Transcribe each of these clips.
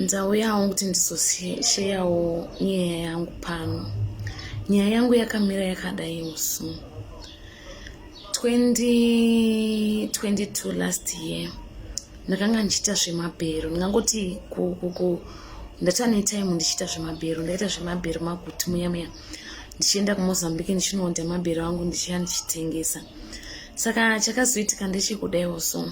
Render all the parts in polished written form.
Ndauyawo kuti ndizosheyawo nyaya yangu pano. Nyaya yangu yakamira yakadai usu. 2022 last year ndakanga ndichiita zvemabhero ndingangoti ndatane time ndichiita zvemabhero ndaita zvemabhero maguti muya muya ndichienda kumozambique ndichinoonda mabhero angu ndichiya ndichitengesa saka chakazoitika ndechekudaiwo so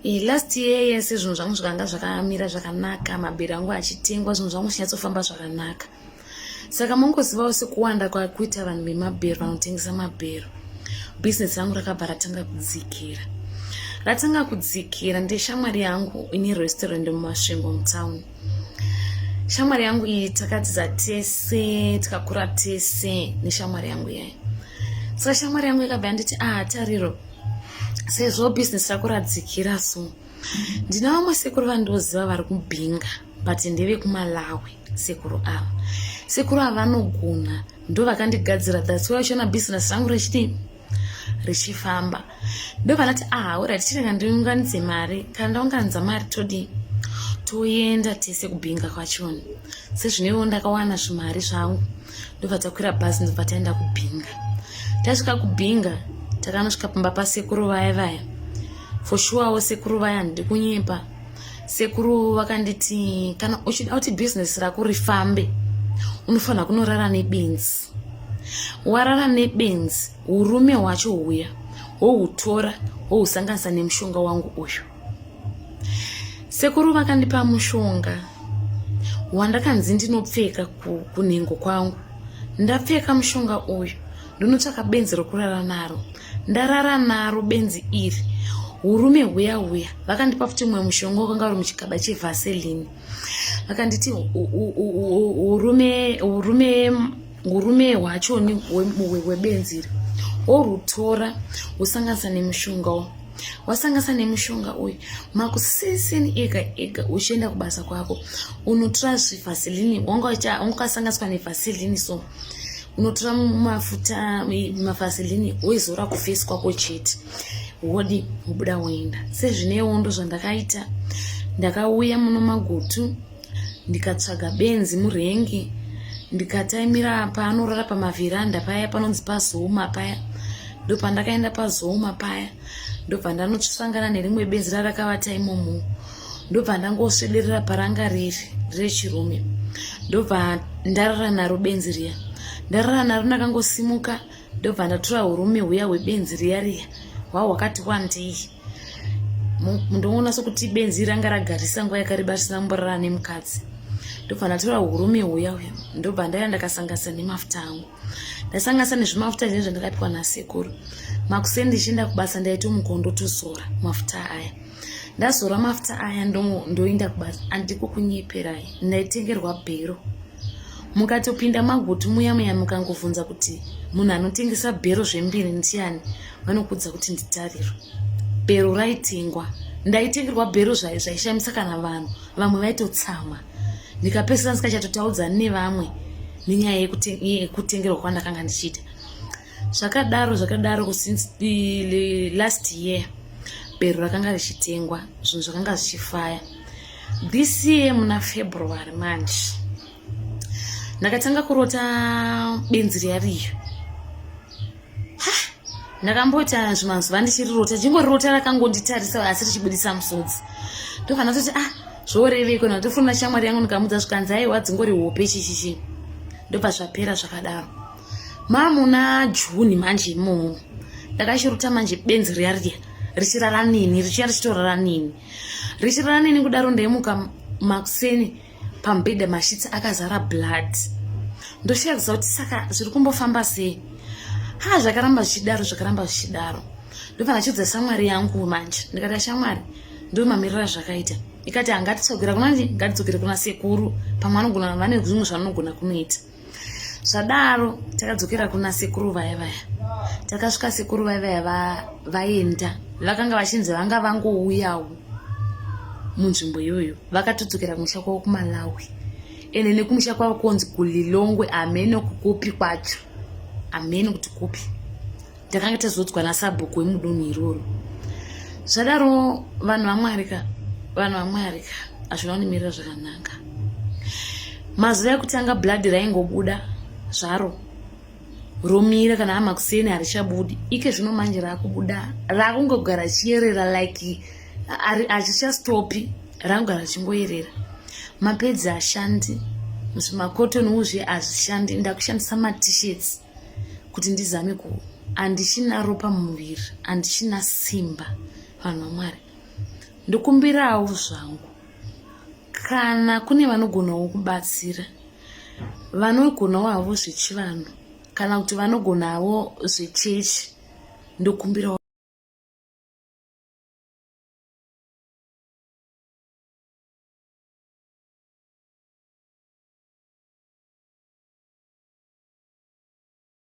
last year yese zvinhu zvangu zvikanga zvakamira zvakanaka mabhero angu achitengwa zvinhu zvangu zvichinyatsofamba zvakanaka saka mongozivawo sekuwanda kwakuita vanhu vemabhero vanotengesa mabhero bhizinesi rangu rakabva ratanga kudzikira ratanga kudzikira ndeshamwari yangu ine restaurant mumasvingo mutown shamwari yangu iyi takadzidza tese tikakura tese neshamwari yangu yayo saka shamwari yangu yakabva yanditi ah tariro sezvo bhizinesi rako radzikira so ndina vamwe sekuru vandoziva vari kubhinga but ndevekumalawi sekuru ava sekuru ava vanogona ndo vakandigadzira thats why uchiona bhizinesi rangu richidii richifamba ndovanati ah orit chirega ndiunganidze mari kana ndaunganidza mari todii toenda tese kubhinga kwachona sezvineiwo ndakawana zvimari zvangu ndobva takwira bhazi ndobva taenda kubhinga tasvika kubhinga takanosvika pamba pasekuru vaya vaya for shuwawo sekuru vaya handidi kunyepa sekuru vakanditi kana uchida kuti bhizinesi rako rifambe unofanira kunorara nebenzi warara nebenzi urume hwacho huya wohutora wohusanganisa nemushonga wangu uyu sekuru vakandipa mushonga wandakanzi ndinopfeka kunhengo kwangu ndapfeka mushonga uyu ndinotsvaka benzi rokurara naro ndarara naro benzi iri urume huya huya vakandipa futi mumwe mushonga wakanga uri muchigaba chevaseline vakanditi urume urume urume hwachoni hwebenzi iri worutora wosanganisa nemushonga wo wasanganisa nemushonga uyu makusisini ega ega uchienda kubasa kwako unotora zvivaseline wanga wakasanganiswa nevaseline so unotora mafuta mafasilini woizora kufesi kwako chete wodi wobuda woenda sezvinewo ndo zvandakaita ndakauya muno magutu ndikatsvaga benzi murengi ndikataimira paanorara pamavheranda paya panonzi pazooma paya ndopandakaenda pazooma paya ndobva ndanotsvisangana nerimwe benzi rarakavata imomo ndobva ndangoswederera paranga riri rechirume ndobva ndarara naro benzi riya ndarara naro ndakangosimuka ndobva ndatora urume huya hwebenzi riya riya hwa hwakati wandei ndoona sokuti benzi ranga ragarisa nguva yakareba risina kumborara nemukadzi ndobva ndatora urume huya huya ndobva ndaya ndakasanganisa nemafuta angu ndasanganisa nezvimafuta zvinhu zvandakapiwa nasekuru makuseni ndichienda kubasa ndaitomuka ndotozora mafuta aya ndazora mafuta aya ndoenda kubasa andiko kunyeperai ndaitengerwa bhero mukatopinda magutu muya muya mukangovhunza kuti munhu anotengesa bhero zvembiri ndiani vanokudza kuti nditariro bhero raitengwa ndaitengerwa bhero zvaishamisa kana vanhu vamwe vaitotsamwa ndikapesera ndisingachatotaudzani nevamwe nenyaya yekutengerwa kwandakanga ndichiita zvakadaro zvakadaro since last year bhero rakanga richitengwa zvinhu zvakanga zvichifaya this year muna february manje ndakatanga kurota benzi riya riyo ndakamboita zvimazuva ndichirirota chingorirota rakangonditarisa asi richibudisa musodzi ndobva ndatoti ah zvoreveiko ndatofonera shamwari yangu ndikamudza zvikanzi aiwa dzingori hope chichichi ndobva zvapera zvakadaro mamuna june manje imomo ndakachirota manje benzi riya riya richirara nini richiya richitorara nini richirara nini kudaro ndaimuka makuseni pamubhedha mashitsi akazara blood ndoshaya kuziva kuti saka zviri kumbofamba sei ha zvakaramba zvichidaro zvakaramba zvichidaro ndobva ndachiudza shamwari yangu manje ndikati shamwari ndomamirira zvakaita ikati hangatitsogera kuna ngatidzokere kuna sekuru pamwe anogona vane zvimwe zvavanogona kunoita zvadaro takadzokera kuna sekuru vaya vaya takasvika sekuru vaya vaya vaenda vakanga vachinzi vanga vangouyawo munzvimbo iyoyo vakatodzokera kumusha kwavo kumalawi ende nekumusha kwavo konzi kulilongwe hameno kukupi kwacho hameno kuti kupi takanga tazodzwa nasabhuku wemudunhu iroro zvadaro vanhu vamwari ka vanhu vamwari ka Hazvina kundimirira zvakanaka. Mazuva ekutanga blood raingobuda zvaro romira, kana amakuseni harichabudi. Ike zvino manje rakubuda, rakungogara chiyerera like hachichastopi, rakugara chingoyerera. Mapads ashandi, zvimakotoni uzve hazvishandi. Ndakushandisa maT-shirts kuti ndizame ku handichina ropa mumuviri, handichina simba. Vanhu vaMwari, ndokumbirawo zvangu kana kune vanogonawo kubatsira, vanogonawo havo zvechivanhu kana kuti vanogonawo zvechechi, ndokumbirawo.